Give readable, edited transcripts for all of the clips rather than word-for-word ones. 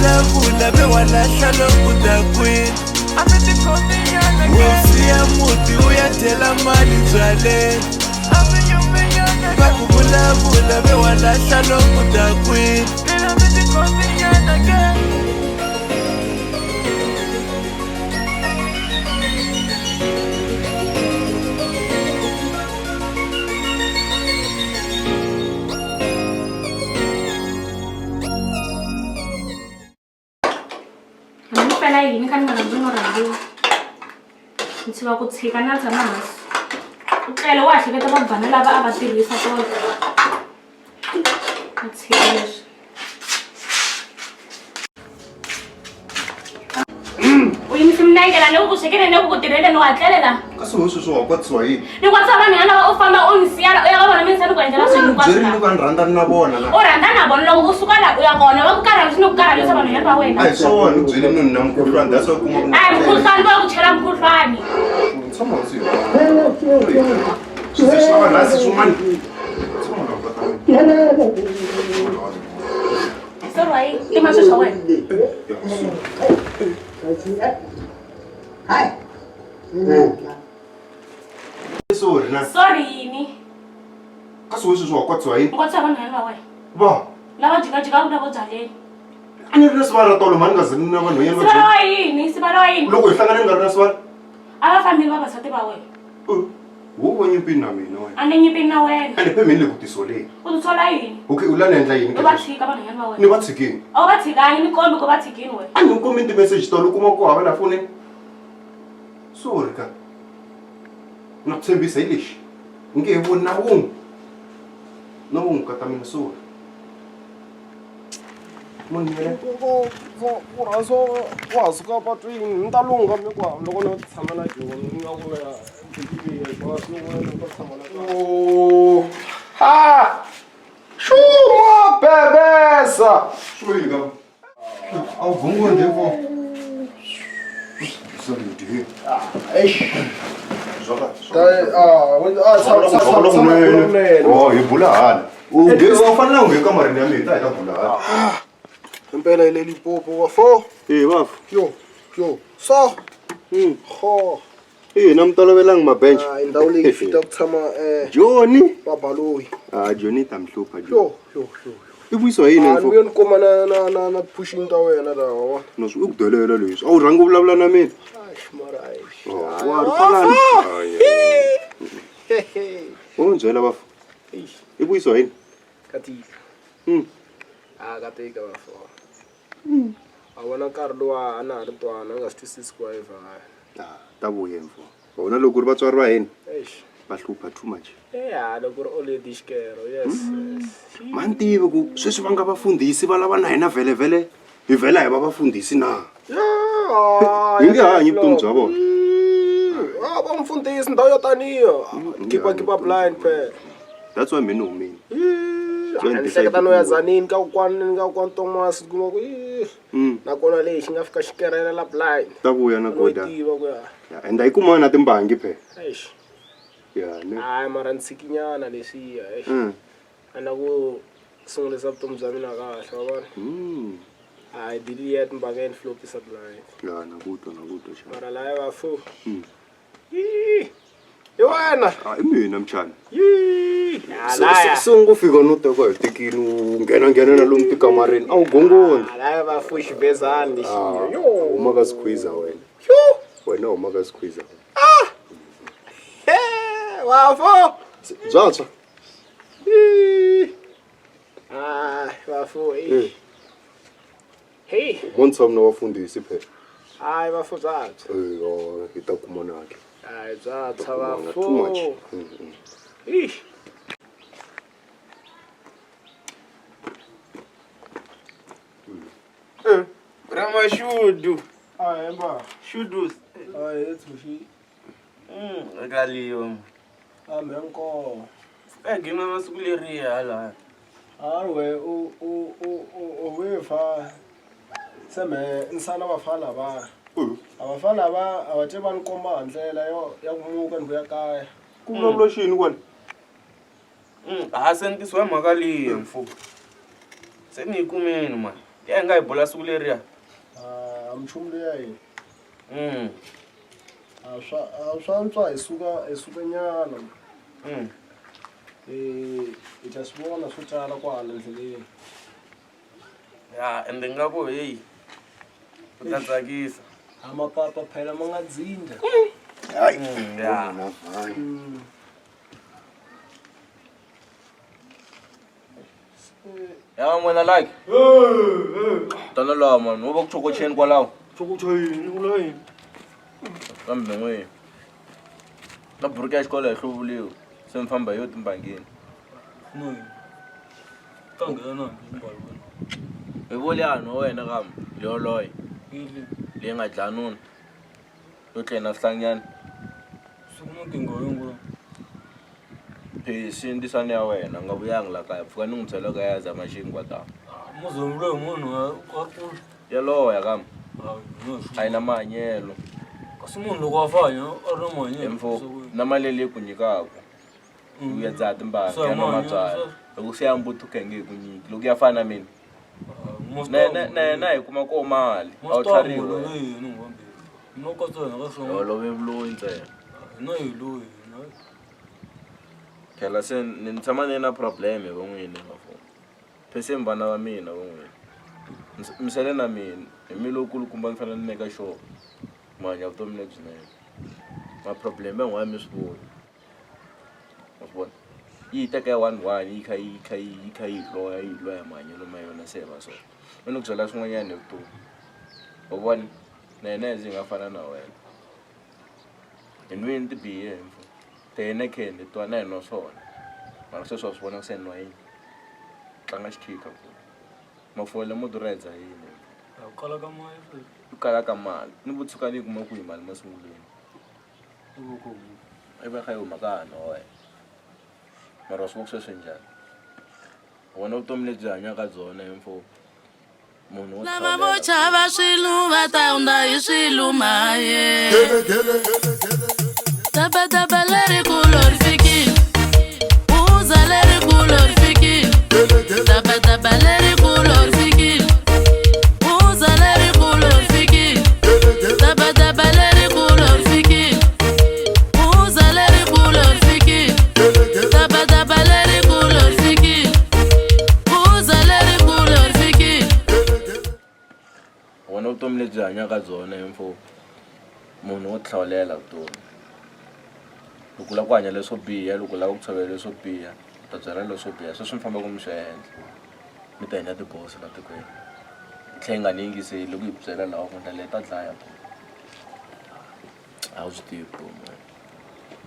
vulavula ve wa lahla loko u ta kwini. Wo siya muti u ya dyela mali byaleni. Va ku vulavula ve wa lahla loko u ta kwini. Ni fela yini kha ni nga rhandzi no rhandziwa ni tshiva ku tshika na tshama hansi u tlele wa hleketa vabvana lava a va tirhisa tolo a tshika leswi. U yimise milenge la ni ku ku swekele ni ku ku tirheleni wa tlelela. Kasi ho sweswi wa kwatisiwa yini? Ni kwatisa vanhu lava u famba u ni siya la u ya ka vona mina se ni ku endlela swilo hinkwaswo. Byerini ku a ni rhandzani na vona na. U rhandza na vona loko u suka la u ya kona va ku karhalisa ni ku karhalisa vanhu va wena. A hi swona ni byele noni na mukhuhlwani that's why u kuma ku. A hi mukhuhlwani va ku chela mukhuhlwani. Tshama hansi hi Swi ze swi lava rhasi swin'wana. Tshama na kota. Sorry, why? Tima swilo swa wena. Sorry na. Sorry yini? Kasi we sweswi wa kwatisiwa yini? U kwatisiwa vanhwanyana va wena. Va. Lava jikajikaka na vo byaleni. A ni ri na sivara tolo mhani nga ze ni na vanhwanyana va Sivara wa yini? Sivara wa yini? Loko hi hlangane ni nga ri na sivara. A va fambile vavasati va wena. Wo vo nyipini na mina wena. A ni nyipini na wena. Ene phe mina le ku tisoleni. U tisola yini? Okay, u la ni endla yini? U va tshika vanhwanyana va wena. Ni va tshikini. A wu va tshikangi, ni kombi ku va tshikini wena. A ni kombi ti-message tolo u kuma ku hava la fonini. Sorry ka. Na ku tshembisa hi lexi. U nge he voni na wun'we. Na wun'we ka ta mina sorry. Munhu yena. Ku rhandza wa ha suka patwini ni ta lungha mi ku loko no tshama na Joni ni nga ku ya Oh. Ha! Xuma bebesa! Swi yini ka? A wu gongoni nje ko. Sorry, dear. Eish. Zwaka. Ah, ah, kunene. Oh, hi bula hala. U nge u fanele u nge kamareni ya mina hi ta bula hala. Impela ile Limpopo bafo. Eh, bafo. Yo, yo. So. Ho. Ina mi tolovelangi mabench. Ah, ndhawu leyi fita ku tshama Joni. Babaloyi. Ah, Joni ta mi hlupha Joni. Yo, yo, yo. I vuyisiwa yini Ah, ni vuye ni kuma na na na na pushing ta wena la wa. No swi u ku delela leswi. A wu rhangi u vulavula na mina. Eish, mara eish. Oh, wa ri phalani. Wo ni byela bafo. Eish. I vuyisiwa yini? Ka tika. Ah, ka tika bafo. A vona nkarhi luwa a na ha ri ntwana a nga swi twisisi ku wa evha. Ah, ta vuya mfo. Vona loko ri vatswari va hina Eish. va hlupha too much. Yeah, loko ri already xikero. Yes. Yes. Ma ni tivi ku sweswi va nga vafundhisi va lava na hina vhele vhele hi vhela hi va vafundhisi na. Yeah, Hi nge hanyi vutomi bya vona. Ah, va mfundhisi ndhawu yo taniyo. Keep keep up blind phela. That's why mina humile. A ni hleketa no ya Tzaneen ka kokwani ka kokwani Thomas kuma ku ih nakona lexi nga fika xikerela la blind. Ta vuya na No goda. tiva ku ya. Ya, and a yi kuma na timbangi phela. Eish. Ya, ne. Hayi mara ni tshikinyana leswiya. Eish. A na ku sungulisa vutomi bya mina kahle wa vona. Hayi dili ya timbanga ya ni flopisa blind. Ya, na ku twa na ku twa xa. Mara laya va fu. Ih. Hi wena. Ah, i mina mchana. Yee. Alaya. Se u ngo fika no teka hi tekini u nghena nghena na lomu tikamareni a wu gongoni. Alaya va fu xivezani lexi. Ah, Yo. huma ka squeezer wena. Yo. Wena huma ka squeezer. Ah. He, wa fu. Byatswa. Ih. Ah, va fu. Eh. Hey. Mo ni tshama na vafundhisi phela. Hayi va fu byatswa. Eh, oh, hi ta kuma nake. Hayi byatswa va Kumanga fu. too much. Ih. Ramashudu. Ah, emba. Shudus. Ah, ethu shi. Kaliyo. Ah, menko. Egima masiku leriya hala. Arwe u u u u u wefa. Seme nsana vafana va. Abafana va a va te va ni komba ndlela yo ya ku muka ni vuya kaya. Ku vulavula xini kwale? Ha se ni tisiwa hi mhaka liya mfo. Se ni yi kumeni mani. Liya hi nga yi bula siku leriya. A minchumu leya yini? Mm. A swa a swa antswa hi suka hi suka nyana. Mm. Eh, hi ta swi vona swo tala kwala ndleleni. Ya, ende nga ku heyi. U ta tsakisa. A mapapa phela ma nga dzindza. Hayi. Mm, ya. Mm. Ya n'wina like. Tana laha mani, wo va ku chokocheni kwalaho. Chokocheni u la yini? Kambe n'we. Na buruku ya xikolo ya hluvuliwa. Se mi famba hi yo timbangeni. No. Ta nghena na mbalo wena. Hi voliyani wa wena kambe leyoloye Yini? leyi nga dlaya nuna. Yo tlena swihlanyana. Siku na nkingha yo ngula. Phesi ndisani ya wena nga vuyanga la kaya pfuka ni n'wi byela ka ya zama xinkwa ta. Muzombi loyi munhu a kula. Yaloya kambe Hayi, a yi na mahanyelo. Kasi munhu loko a fa hanya a ri na mahanyelo. Mfo na mali leyi ku nyikaka u ya dzaha timbanga ya nwa mabyalwa loko se ya mbuti u kha nge ku nyiki loko ya fana na mina na na na yena hi kuma ko mali a wu tlharihi holove vuloyi ntsena phela se ni tshama ni na problem hi van'wini mafo pheseni vana va mina van'wini mi sele na mina hi mi lowukulukumba ni fanele ni meka sure mi hanya vutomi lebyinene ma-problem yan'wana mi swi voni wa swi vona yi hi teka ya one one yi kha yi kha yi kha yi loya yi loya mahanyelo ma yona se va so u ni ku byela swin'wanyana hi vutomi wa vona na yena ndzi nga fana na wena hi nwini tibihe mfo te yena khe ni twa na yena swona mara sweswi wa swi vona ku se nwa yini tlanga xikhikha mfo mafola mo durha hi dza yini Ku kala ka mali. Ku kala ka mali ni vutshuka ni yi kuma kwihi mali masungulweni i va kha yi huma ka Hanoi mara wa swi vona sweswi njhani vona vutomi lebyi hanyaka byona hi mfo munhu wo Lava vo chava swilu va ta hundza hi swilu maye. Dabadaba lerikulu ri fikile, phuza lerikulu ri fikile. Dabadaba lerikulu ri fikile, phuza lerikulu ri fikile. Dabadaba lerikulu ri fikile, phuza lerikulu ri fikile. Dabadaba lerikulu ri fikile, phuza lerikulu ri fikile. Vona vutomi lebyi hanyaka byona hi mfo munhu wo tlholela vutomi loko u lava ku hanya leswo biha loko u lava ku tshovela leswo biha u ta byala leswo biha sweswi mi fambaka mi swi endla mi ta endla tiboso la tikweni yi tlhela yi nga ni yingiseli loko yi byela lawa ku ndlela yi ta dlaya a wu swi tivi vutomi wena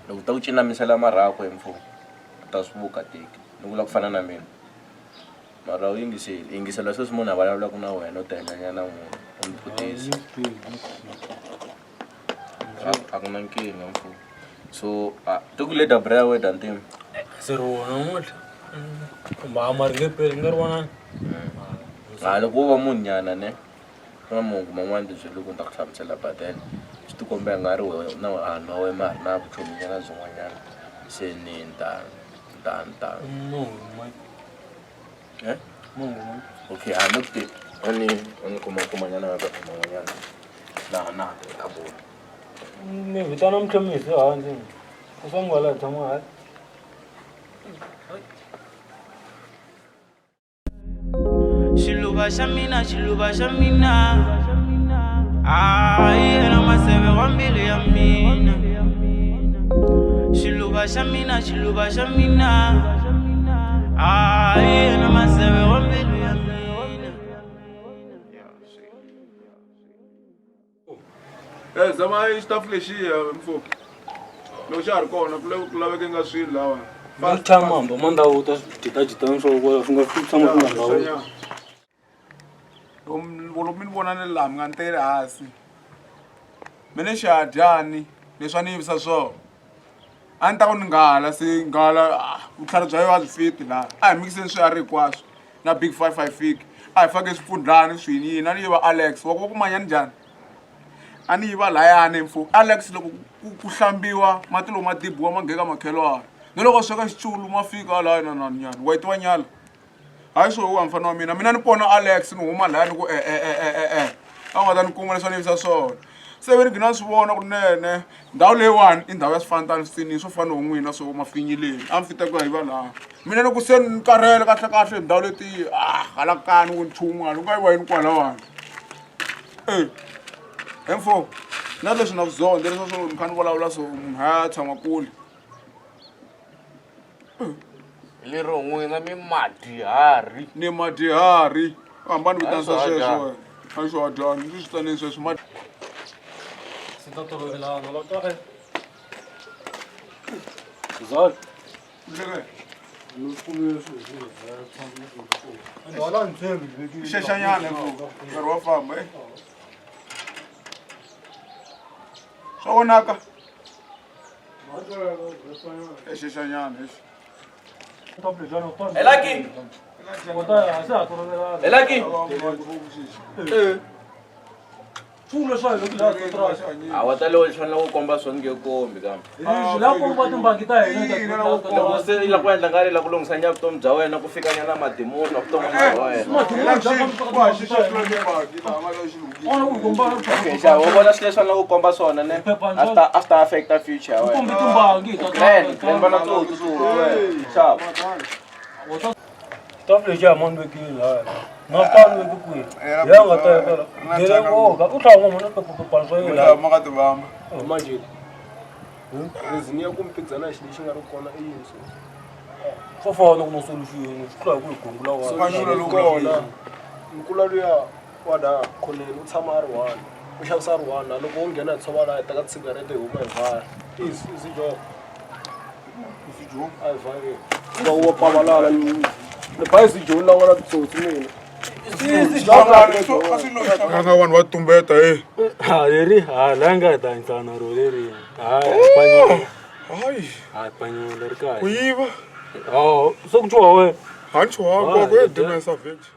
loko ta ku cinamisela marhaku hi mfo u ta swi vukateki loko u lava ku fana na mina mara a wu yingiseli yingisela sweswi munhu a vulavulaka na wena u ta endlanyana munhu u n'wi vutisa a ku na nkingha mfo so ti ku le dabra ya wena ntima Se ri wona namuntlha. Kumbe a mari nge peli nga ri vonani. Ha loko wo va munhu nyana ne ku na mahungu man'wana ti byele ku ni ta ku hlamusela but then swi ti komba nga ri wehe na vanhu va wena ma ha ri na vuchominyana byin'wanyana se ni ni ta ni ta ni ta Mahungu ma eh mahungu ma okay a ni ku tivi a ni a ni kuma kumanyana man'wanyana laha na ta vona Ni vitana mukhemisi ehandle. U famba la tshama hayi. Xiluva xa mina xiluva xa mina a hi yena maseve wa mbilu ya mina xiluva xa mina xiluva xa mina a hi yena maseve wa mbilu ya mina. Eh, zama xitafu lexiya mfo loko xa ha ri kona ku ku laveke nga swilo lawa Ma tshama hamba ma ndhawu ta jitajitana swo kwala swi nga swi tshama swi nga ndhawu. Loko mi ni vona ni laha mi nga ni tekeli hansi mi ni xihadyani leswi a ni yivisa swona a ni ta ku ni nghala se nghala ah, vutlhari bya yona a byi fiti laha a hi mikiseni swiharhi hinkwaswo na big five five fiki a hi fake swipfundlani swini yini a ni yiva alex wa ku va ku manyani njhani a ni yiva layani mfo alex loko ku hlambiwa mati lowu ma dibiwa ma ngheka makhelwani ni loko sweka xiculu ma fika halaya nananyana wa yi tiva nyala Hayi swo wa mfana wa mina mina ni pona Alex ni huma laya ni ku e e e e e e a nga ta ni kuma leswi a ni yivisa swona se ve ni gina ni swi vona kunene ndhawu leyiwani i ndhawu ya swifantani switsinini swo fana no n'wina swo mafinyileni a mi fita ku ya yiva laha mina loko se ni karhele kahle kahle ndhawu leti a hala kani ku nchumu hala u nga yiva yini kwalawani e he mfo na leswi na ku zonda leswa swo ni kha ni vulavula so munhu ha tshama kule lero n'wina mi madyihari ni madyihari u hambani vitanisa sweswo wena a swo hadyani ndzi swi tanini sweswo ma swi ta tolovelana la ta Zal. Xexanyana nkarhi wa famba e swa vonaka Exexanyana exi. Elaki. Elaki. Hawa ta leyi swi fanele ku komba swona nge kombi kambe. La komba timbangi ta hina. Loko se i la ku endla ngari la ku lunghisa nya vutomi bya wena ku fika nyana madimoni na vutomi bya wena. Okay, xa u vona swilo leswi fanele ku komba swona ne a swi ta a swi ta affecta future ya wena. Grand, grand vana tsotsi tsotsi wena. Xava. Staff lexi a mani vekile laya na swi ta ni veki kwihi ya nga ta yekela gelengoka u tlhava n'wana phepha swa yena maka tivamba imagine reason ya ku mpidzana xilo lexi nga ri kona i yini sweswi swo fana ku na solution swi tlula hi ku hi gungula wa kona nkula luya wa la khoneni u tshama a ri one u xavisa a ri one na loko wo nghena hi tshova laha hi teka cigarette hi huma hi vhaya easy easy job easy job a hi vhayeni va wa pavalala ni ba easy job la nga na titsotsi mina easy job nga vanhu va tumbeta e ha leri ha la nga hi ta hanyisana ro leri hayi hayi hayi panyula ri kahle ku yiva oh se ku chuha wena ha ni chuha kwako e dimesa village